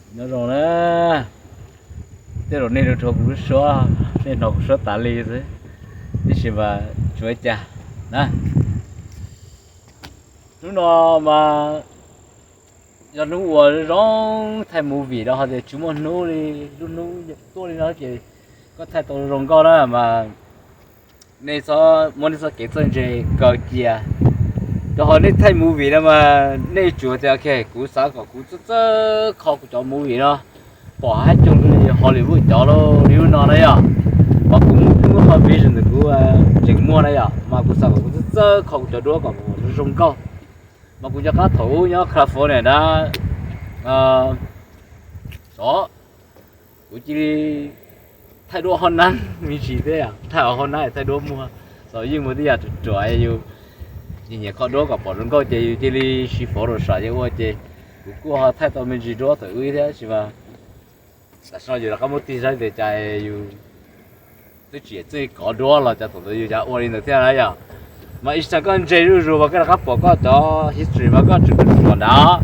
Nyob zoo na, tej zaum nej rau rau kuv lub suab, nej hnov kuv suab tas li xwb, tab sis mas tsuav cas na. Hnub no mas yog hnub uas zoo thaij movie rau, ho tias tsis muaj hnub li, lub hnub tuaj li no ces koj thaij tau zoo nkauj na mas nej txhob muab nej txoj kev txawj ntse kaw cia. Rau qhov nej thaij movie no mas nej tsuas tias ok, kuv xav kom kuv txawj txawj kho kuv cov movie no, pom hab coog li Hollywood cov li lub no na yom. Mas kuv muaj, kuv muaj qhov vision ntawm kuv tseem muaj na yom, mas kuv xav kom kuv txawj txawj kho kuv cov duab kom zoo nkauj. Mas kuv nco qab thaum ub nyob California na, xyov kuv cia li thaij duab hoob nab me ntsis thiab, thaij hoob nab thaij duab muag, xyov yeej muaj tej yam ruam ruam yus nyiam nyiam kho duab kom pom zoo nkauj ces yus cia li siv Photoshop ces ua ces kuv kuj ho thaij tau me ntsis duab thaum ub thiab tab sis mas tam sim no yus rov qab muab tig saib tias cas yus twb tsis txawj kho duab los cas thaum ntawd yus cas ua li ntawd thiab na yom. Mas ib tsam koj ntse zuj zus mas koj rov qab pom koj cov history mas koj tseem pom nrad,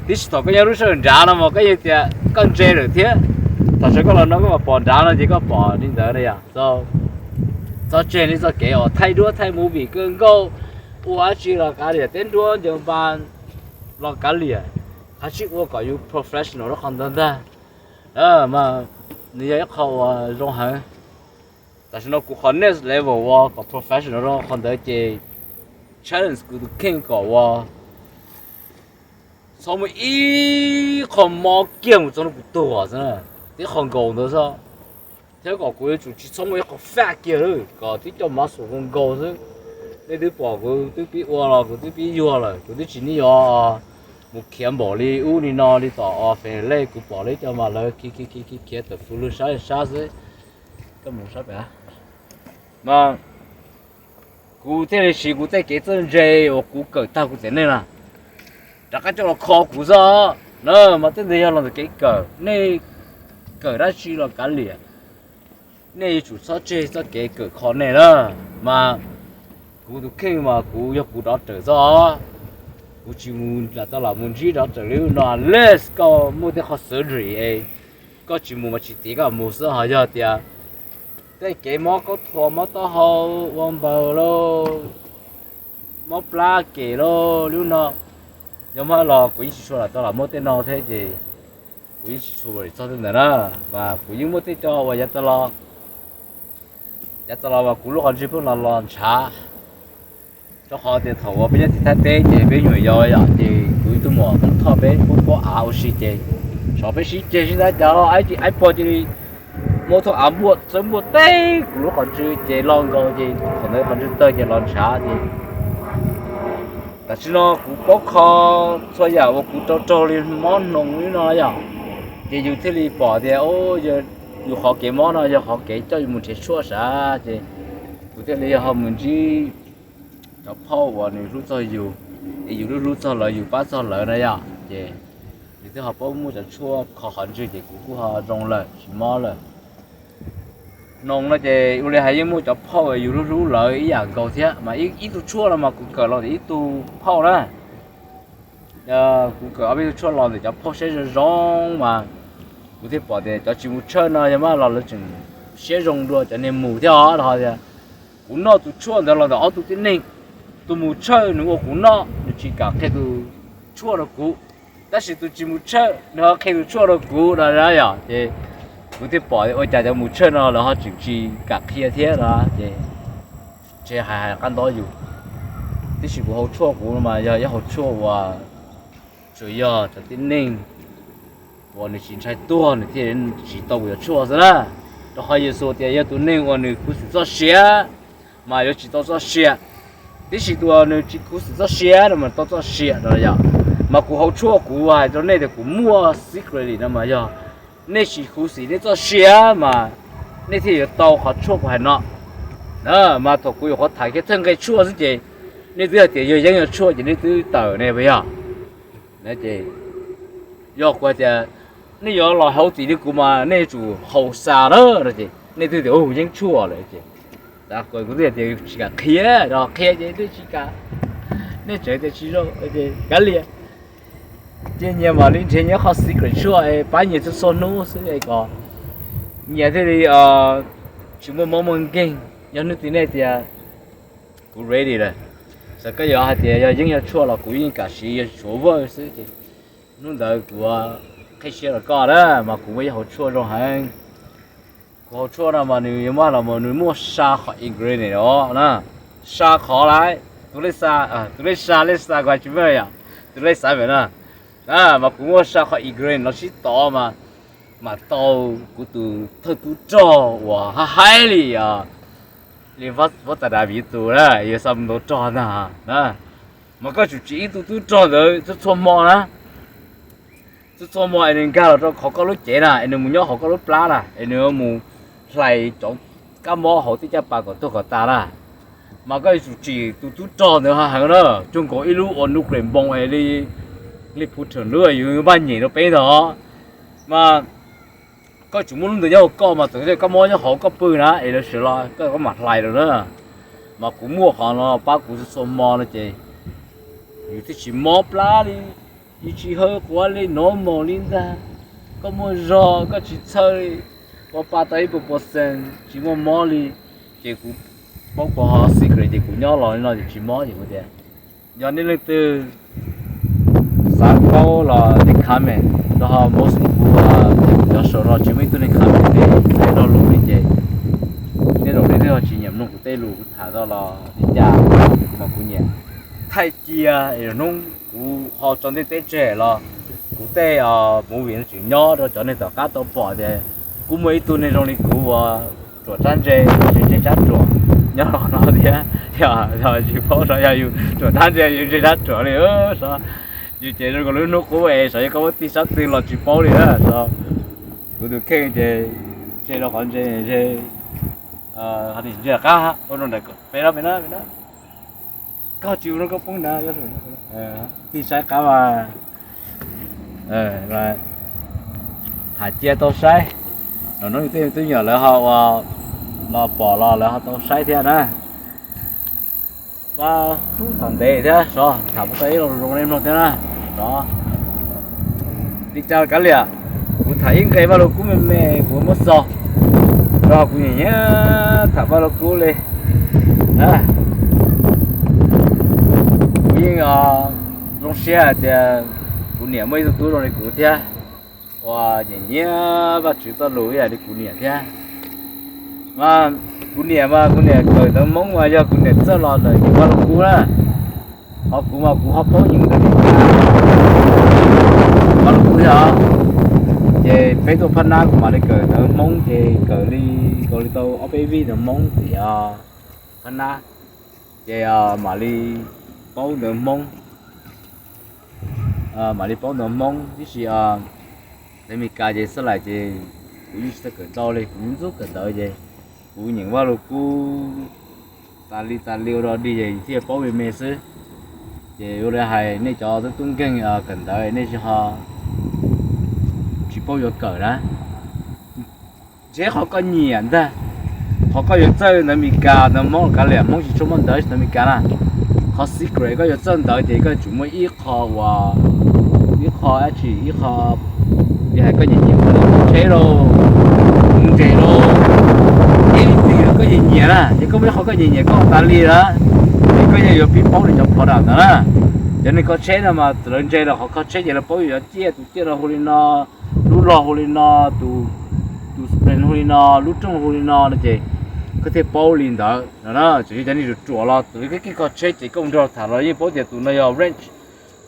tab sis thaum koj nyob lub sij hawm nrad no mas koj yeej tias koj ntse lawm thiab. Thaum sawv koj los no koj pom nrad no ces koj pom li ntawd na yom. Txhob tseg nej txoj kev uas thaij duab thaij movie kawg nkaus, ua dab tsi los kav liam, teb nruab ncaws npas los kav liam, hab tsis ua kom yus professional rau qhov ntawd ntag. Mas nws yog ib qho uas zoo heev. Tam sim no kuv qhov next level uas kom professional rau qhov ntawd ces challenge kuv tus kheej kom uas txhob muaj ib qho mob kiag mus txog rau kuv tuag xwb, tib qho nkaus ntawd xwb, thiab kom kuv yuav tsum tsis txhob muaj ib qho fat kiag lawm, kom tib co muscle zoo nkaus xwb. Nej twb pom kuv twb pib ua los kuv twb pib yuag lawm, kuv twb tsis niaj yog mus khiav npaum li ub li no li tom os fes lej, kuv pom lawv cov mas lawv khiav khiav khiav khiav khiav tawm fws lug sab sab xwb. Koj mus sab pem mas kuv thiaj li siv kuv tej kev txawj ntse uas kuv kawm tag kuv tsev neeg na, rov qab coj los kho kuv xwb na. Mas tej ntawd yog los ntawm kev kawm, nej kawm dab tsi los kav liam, nej yuav tsum txhob tseg txoj kev kawm kho nej na. Mas kuv tus kheej mas kuv yog kuv dov rawm xwb os, kuv tsis mus lam tau lam mus ntsib dov rawm li no unless koj muaj tej qho surgery es koj tsis mus mas tsis tiav koj mus xwb. Ho yog tias tej kev mob kaub thua, mob taub hau, ua npaws lauj, mob plab kem lauj, lub no, yog mob los kuv yeej tsis tshua lam tau lam muab tej no thiab ces kuv yeej tsis tshua lam txog tej ntawd na. Mas kuv yeej muaj tej co uas yav tas los, yav tas los mas kuv lub qhov ntswg pheej los los ntshav, rau qhov tias thaum uas peb nyob tim Thaib teb ces peb nyuam yaus yom, ces kuv ib tug muam Hmoob Thoj peb pub pob av ua si ces xyov peb sib ceg sib ntab cas los ib pog cia li muab thooj av npuaj txawb npuaj teb kuv lub qhov ntswg ces lo nkaus ces thaum ntawd qhov ntswg tawg ces los ntshav ces tam sim no kuv paub kho txhua yam uas kuv raug raug li mob hnoos li no yom, ces yus thiaj li pom tias yus qhov kev mob no yog qhov kev coj yus mus nrhiav tshuaj sav ces kuv thiaj li ho mus ntsib cov phauj uas nws hlub txog yus, es yus hlub hlub txog lawv, yus pab txog lawv na yom, ces nws thiaj ho paub muab cov tshuaj kho qhov ntswg ces kuv kuj ho zoo lawm tsis mob lawm. Hnoos no ces ua li hais yeej muaj cov phauj yus hlub hlub lawv ib yam nkaus thiab mas ib tug tshuaj no mas kuv kawm los ntawm ib tug phauj na. Kuv kawm ob peb tug tshuaj los ntawm cov phauj siab zoo zoo mas kuv thiaj pom tias cov tsis mus tshawj no yog mas los lawv tseem siab zoo dua cov niag mus thiab os. Rau qhov tias kuv noj tus tshuaj ntawd los ntawm ob tug tib neeg, tus mus tshawj nws ua kuv noj nws tsis kam qhia tus tshuaj rau kuv, tab sis tus tsis mus tshawj nws ho qhia tus tshuaj rau kuv no yom. Ces kuv thiaj pom ua cas cov mus tshawj no lawv ho tseem tsis kam qhia thiab no ces ntshe hais hais qab ntob yus. Tiam sis kuv haus tshuaj kuv mas yog ib haus tshuaj uas tsuas yog cov tib neeg uas nws tsis ntshai tuag nws thiaj tsis tau kuv cov tshuaj xwb na. Rau qhov Yexus tias yog tus neeg uas nws khuv xim txoj sia mas yuav tsis tau txoj sia, tiam sis tus uas nws tsis khuv xim txoj sia no mas tau txoj sia no yom. Mas kuv haus tshuaj kuv hais rau nej tias kuv muaj secret li no mas yog nej tsis khuv xim nej txoj sia mas nej thiaj yuav tau qhov tshuaj kuv hais no. Mas thaum kuv yuav qhuav tham kiag thawj nqe tshuaj xwb ces nej twb hais tias yog yeeb yog tshuaj ces nej twb tawm ne puas yog? Yog kuv hais tias nej yuav los haus tim li kuv mas nej yuav tsum haus xa na no ces nej twb tias yeeb tshuaj lawm ces kuv twb tias tsis kam qhia, qhia ces twb tsis kam, nej tseem tias tsis zoo, kav liam. Nyias mam li nrhiav nyias qhov secret tshuaj es pab nyias txhua txhua hnub xwb es kom nyias thiaj li tsis muaj mob muaj nkeeg. Yog hnub twg nej tias kuv ready lawm, txawm koj yuav hais tias yog yeeb yog tshuaj los kuv yeej kam siv, yog tshuav Word xwb ces hnub ntawd kuv qhib siab rau koj na, mas kuv muaj ib hauv tshuaj zoo heev. Kuv hauv tshuaj no mas nws yuav muab los mas nws muaj sa qhov ingredient os na, sa qhov lawm, tus lej sa, tus lej sa, lej sa kuv hais tsis meej yom, tus lej sa na, mas kuv muaj sa qhov ingredient no sib tov mas mam tau kuv tus thawj tub rog uas haib haib li, li Vaj Tas Dav Viv tus na, yuav xa mus ntaus rog ntag na. Mas koj tsum tsim ib tug tub rog ntawd txhua txhua hmo na, txhua txhua hmo es nws nkag los rau hauv koj lub cev na, es nws mus nyob hauv koj lub plab na, es nws mus hlais cov kab mob hauv tib caj pas kom tuag kom tas na. Mas koj yuav tsum tsim tus tub rog ntawd heev na, cuag nkaus ib lub ua nuclear bomb es li, li Putin lub yus npaj nyem rau peb ntag. Mas koj tsum muab lub ntawd nyob hauv koj mas txawm kab mob nyob hauv koj pw na es lawv sawv los koj mam hlais lawm na. Mas kuv muaj qhov no pab kuv txhua txhua hmo no ces yus thiaj tsis mob plab li, yus tsis haw quav li, normal li ntag. Koj muaj zog koj tsis txhawj li, ua pa tau ib puas percent tsis muaj mob li. Ces kuv paub kuv qhov secret ces kuv nyob los li no ces tsis mob ces kuv tias, yog nej leej twg xav paub los nej comment rau hauv, mostly kuv cov saum no tsis muaj ib tug neeg comment li, nej lo lus li ces nej zaum nej twb ho tsis nyiam mloog kuv tej lus kuv tham tau los li cas, mas kuv nyiam thaij cia es hnub kuv ho tso ntiaj teb tseg los kuv tej movie no tseem nyob rau cov neeg tom qab tau pom tias kuj muaj ib tug neeg zoo li kuv uas ruam rab ntse, ntse rab ruam nyob los no thiab. Yog tsis paub sav yog yus ruam rab ntse yus ntse rab ruam li sav, yus ces zoo nkaus lub hnub qub es sav yog koj muab tig sab twg los tsis paub li sav. Kuv tus kheej ces ntse rau qhov ntse, ntse, ntse qab ua rau nram peb no peb na, koj tsis ua rau koj poob na, tig saib qab mas tham cia tau saib, los hnub twg twb nyuam lawv ho ua los pom los lawv ho tau saib thiab na. Mas ub tham ntev thiab sov tham tau ib lo zoo li mloog thiab na. Sov li cas kav liam, kuv tham ib nqe Vaj Lug Kub me me kuv muab xaus, rau kuv nyiam nyiam tham Vaj Lug Kub li. Kuv yeej zoo siab hais tias kuv niam muaj ib tug tub zoo li kuv thiab, uas nyiam nyiam Vajtswv txoj lus ib yam li kuv niam thiab. Mas kuv niam mas kuv niam kawm ntawv Hmoob mas yog kuv niam txawj los ntawm yus Vaj Lug Kub na. Ho kuv mas kuv ho paub nyeem ntawv Meskas, Vaj Lug Kub thiab. Ces peb tuaj Phab Nab kuv mam li kawm ntawv Hmoob ces kawm li, kawm li tau ob peb vij ntawv Hmoob tim Phab Nab. Ces mam li paub ntawv Hmoob, mam li paub ntawv Hmoob tib si. Ntawv Meskas ces xab lais ces kuv yeej tsis tau kawm ntau li, kuv ntxub kawm ntawv ces kuv nyeem Vaj Lug Kub tas li tas li ua dog dig ces thiaj paub me me xwb. Ces ua li hais nej cov tub tub nkeeg kawm ntawv nej tsis ho, tsis paub yuav kawm na, ntshe qhov koj nyiam ntag. Qhov koj yuav txawj ntawv Meskas ntawv Hmoob kav liam, Hmoob tsis tshua muaj ntawv ntawv Meskas na. Qhov secret koj yuav txawj ntawv ces koj yuav tsum muaj ib qho uas, ib qho dab tsi, ib qho li hais koj nyiam nyiam tsheb los, ntses los, anything koj nyiam nyiam na, ces koj muaj ib qho koj nyiam nyiam koj tas li lawm, ces koj yeej yuav pib paub li cov product ntawd na. Cov neeg kho tsheb no mas lawv ntse los qhov kho tsheb ces lawv paub yuav ciaj, tus ciaj no hu li no, lub log hu li no, tus, tus spring hu li no, lub rooj hu li no no ces koj thiaj paub li ntawd no. Tsuas yog cov neeg ruam ruam los lawv keej keej kho tsheb ces koj mus nrog tham los yeej paub tias tus no yog wrench,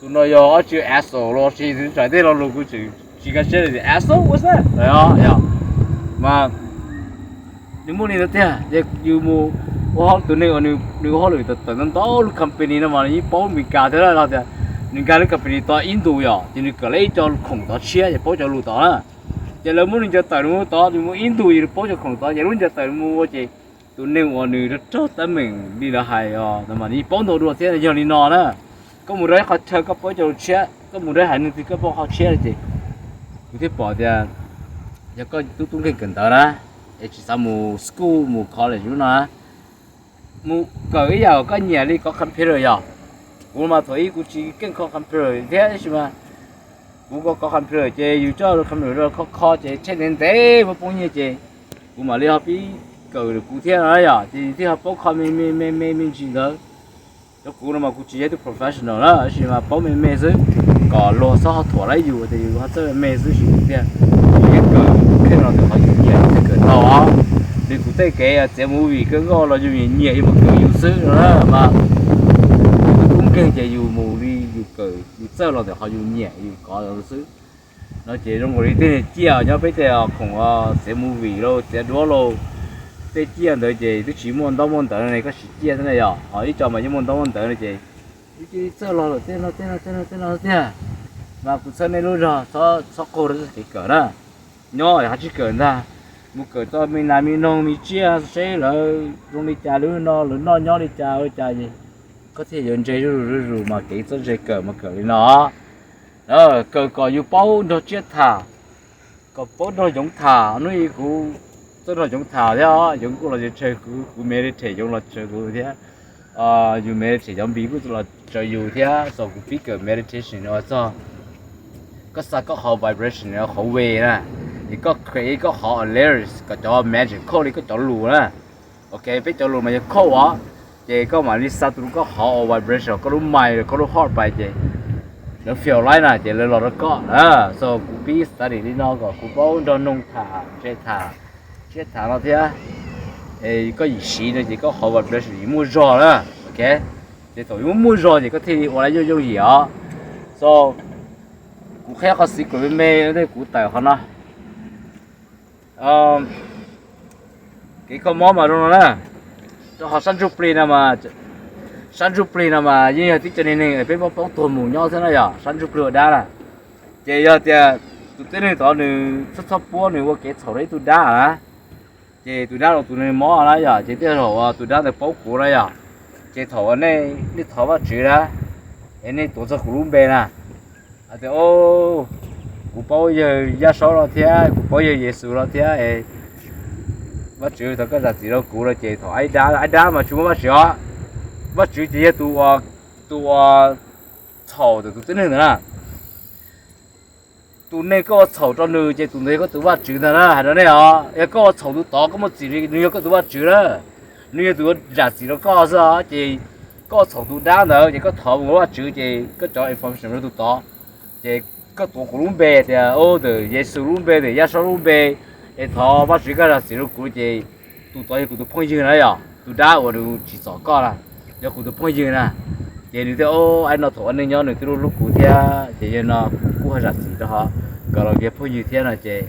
tus no yog ob tsi axle los sis txawm tej lo lus kuv tsis nkag siab li, axle what's that? Yog, yog, mas nws muaj li ntawd tiag. Ces yus mus ua hauj, tus neeg uas nws ua hauj lwm tawm ntau ntau lub company no mas nws yeej paub Meskas thiab los tias nws nkag lub company tod ib ntus yom, ces nws kawm lawm ib co khoom tod tshiab ces paub cov lus tod na. Ces lawv muab nws ncaws tawm nws mus tod, nws mus ib ntus ces nws paub cov khoom tod, ces lub ncaws tawm nws mus ua ces tus neeg uas nws raug teeb meem li lawv hais os no mas nws yeej paub ntau dua thiab. Yog li no na, koj mus rau ib qho chaw koj paub cov lus tshiab, koj mus rau haiv neeg twg koj paub qhov tshiab li ces kuv thiaj pom tias yog koj tub tub nkeeg kawm ntawv na, es tsis xav mus school mus college lub no na, mus kawm ib yam koj nyiam li kov computer yog. Kuv mas thaum ub kuv tsis keej kho computer thiab tab sis mas Kuv kov kov computer ces yus coj computer rau kho kho ces tsheej ntev ntev muab poob nyiaj ces kuv mam li ho pib kawm kuv thiab no yom, ces yus thiaj ho paub kho me me me me me ntsis ntawd. Cov kuv no mas kuv tsis yog ib tug professional na, tab sis mas paub me me xwb, kom luag txhob ho thuam lawm yus tias yus ho txawj me xwb, sis tiag, yus yeej kawm, kheej los ntawm qhov yus nyiam yus thiaj kawm tau os. Li kuv tej kev txiav movie kawg nkaus los yus nyiam nyiam yus mus kawm yus xwb no na mas, yus tub nkeeg ces yus mus li yus kawm yus txawj los ntawm qhov yus nyiam yus kov xwb. No ces zoo nkaus li tej niag ciaj nyob peb tej khoom txiav movie lauj, txiav duab lauj, tej ciaj ntawd ces twb tsis muaj ntaub muaj ntawv ne, koj siv ciaj xwb na yom, ho ib co mas yeej muaj ntaub muaj ntawv no ces, ib txawj los lawm tej no tej no tej no tej no tiag. Mas kuv txhawb nej lub zog txhob qaug rau txoj kev kawm na, nyob hab tsis kawm ntag, mus kawm txog me nas me noog me tsiaj seb lawv zoo li cas, lub no lawv noj nyob li cas ua cas es koj thiaj yuav ntse zuj zus zuj zus mas kev txawj ntse kawm mas kawm li no. Kawm kom yus paub nrog tsiaj tham, kom paub nrog yoov tham, hnub ib kuv txawj nrog yoov tham thiab, yoov kuj los tsawg kuv, kuv meditate yoov los tsawg kuv thiab. Yus meditate cov npis kuj los tsawg yus thiab, so kuv pib kawm meditation ua txog koj xa koj qhov vibration qhov wave na, es koj create koj qhov alertness kom cov magic code li koj cov lus na. Ok, peb cov lus mas yog code os, ces koj mam li xa tus rau koj qhov vibration koj lub mind koj lub heart pais ces lawv feel right na ces lawv los rau koj na. So kuv pib study li no kom kuv paub nrog noog tham, ntse tham, tsiaj tham no thiab. Koj yim siv no ces koj qhov vibration yim muaj zog na. Ok, ces thaum yim muaj zog ces koj thiaj li ua lawv yooj yooj yim os. So kuv qhia qhov xwm kom me me, kuv tawm qhov no. Kev kho mob mas zoo no na, rau qhov sab ntsuj plig no mas, sab ntsuj plig no mas yeej yog tib co neeg neeg peb muab poob tuag mus nyob xwb na yom, sab ntsuj plig ua dab na. Ces yog tias tus tib neeg tod nws txhob txhob puab nws ua kev txhaum rau ib tug dab na, ces tus dab los tus neeg mob na yom, ces tej zaum tus dab ntawd paub kuv na yom, ces thaum nej thov Vajtswv na, es nej tuav txog kuv lub npe na, hais tias, kuv paub yawg Yaj Saub no thiab, kuv paub yawg Yexus no thiab, Vajtswv thov koj zam txim rau kuv no ces thaum ib dab, ib dab mas tsis muaj Vajtswv os, Vajtswv ces yog tus, tus uas txhaum tus tib neeg ntawd na. Tus neeg koj ua txhaum rau nws ces tus ntawd yog koj tus Vajtswv ntag na, hais rau nej os. Yog koj ua txhaum tus tod koj muaj txim li nws yog koj tus Vajtswv na, nws yog tus uas zam txim rau koj xwb os. Ces koj ua txhaum tus dab ntawd ces koj thov mus ua Vajtswv ces koj cov information rau tus tod, ces koj tuav kuv lub npe tias, ntawm Yexus lub npe, ntawm Yaj Saub lub npe, es thov Vajtswv koj zam txim rau kuv ces tus tod yog kuv tus phooj ywg na yom, tus dab uas nws tsim txom koj na, yog kuv tus phooj ywg na. Ces nws thiaj, ib no thaum ua neej nyob nws twb hlub hlub kuv thiab, ces yog no kuv kuj ho zam txim rau ho, nkawd los yog phooj ywg thiab no ces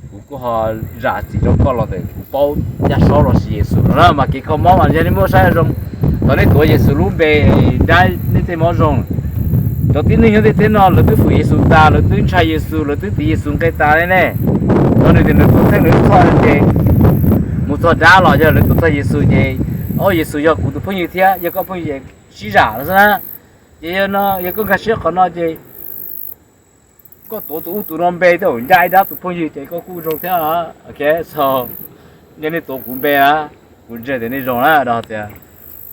kuv kuj ho zam txim rau koj los ntawm kuv paub Yaj Saub los sis Yexus no na. Mas kev kho mob mas yog nej muab saib zoo, thaum nej tuav Yexus lub npe, dab nej tej mob zoo. Cov tib neeg nyob tej teb no lawv twb fwm Yexus tas, lawv twb ntshai Yexus, lawv twb tiv Yexus nqe tas li ne. Thaum nws tias nws tuav txheej nws txhoj ces mus txog dab los yog lawv tuav txog Yexus ces, o, Yexus yog kuv tus phooj ywg thiab yog koj phooj ywg, sib zam no xwb na. Ces yog no yog koj nkag siab qhov no ces koj tuav tus ub tus no npe tej zaum ncaj ib dab tus phooj ywg ces koj kuj zoo thiab. Ok, so yog nej tuav kuv npe na, kuv ntseeg tias nej zoo na, rau tias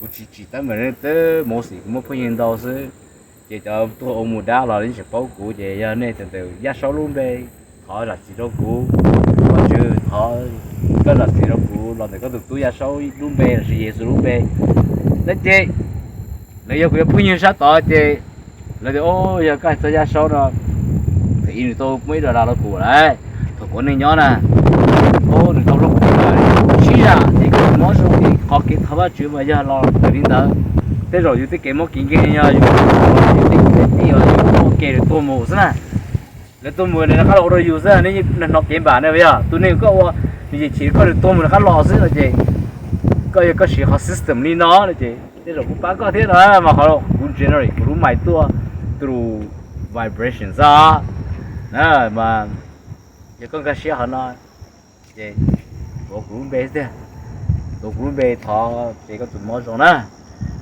kuv tsis tsim teeb meem nej twb mus xim kuv muaj phooj ywg ntau xwb. Ces cov tuag ua mus dab los nej tseem paub kuv ces yog nej tus ntawm Yaj Saub lub npe, thov zam txim rau kuv. Vajtswv thov koj zam txim rau kuv los ntawm koj tus tub Yaj Saub lub npe los sis Yexus lub npe. Tab ces lawv yog kuv cov phooj ywg sab tod ces lawv tias, o, yog koj hais txog Yaj Saub no, thaum ub nws tau muaj ib dab los rau kuv lawm thaum kuv ua neej nyob na. O, nws tau hlub kuv lawm, sib zam ces kuv mob zoo li qhov kev thov Vajtswv mas yog los raws li ntawd. Tej zaum yus tej kev mob kev nkeeg yog yus, yus tej kwv tej tij uas yus ua ke lawv tuag mus xwb na. Lawv tuag mus lawv rov qab los ua rau yus xwb, nej hnov kev npam ne. Yog tus neeg koj ua, nws yeej chim koj nws tuag mus rov qab los xwb no ces koj yog koj siv qhov system li no no ces tej zaum kuv pab koj thiab no mas qhov kuv generate kuv lub mind tuaj through vibration xwb. Mas yog koj nkag siab qhov no ces tuav kuv lub npe tiag, tuav kuv lub npe thov ces koj tus mob zoo na.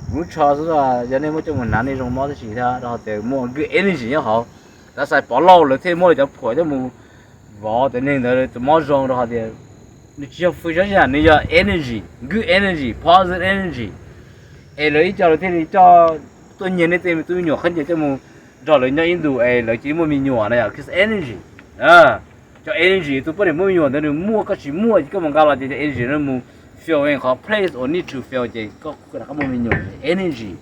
Kuv lub tsho xwb, yog nej muab coj mus hnav nej zoo mob tib si thiab, rau qhov tias muaj good energy nyob hauv. Tab sis Pov Lauj lawv thiaj muab lawv cov phuam coj mus vov tias neeg ntawd tus mob zoo, rau qhov tias nws tsis yog fwj sab sij hawm, nws yog energy, good energy, positive energy. Es lawv ib co lawv thiaj li coj tuaj nyiag nej tej me tub me nyuam qhaib ncaws coj mus nrog lawv nyob ib ntus es lawv cia li muaj me nyuam na yom, cause energy. Cov energy tus poj niam muaj me nyuam ntawd nws muaj, koj tsis muaj ces koj mus nqa los ces cov energy no mus fill in qhov place uas need to fill ces koj kuj rov qab muaj me nyuam. Energy,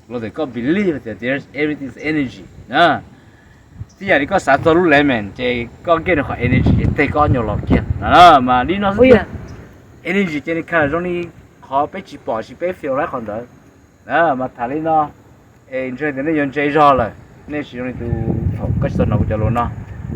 los ntawm koj believe tias there's everything is energy na. Tib yam li koj xav txog lub lemon ces koj get nws qhov energy ces teg koj nyuag los kiag no mas li no xwb tiag. Energy ces nws kha zoo li qhov peb tsis pom, tsis peb feel li qhov ntawd. Mas tham li no es ntseeg tias nej yuav ntse zog lawm, nej tsis zoo li tus thaum koj tsis tau hnov kuv cov lus no.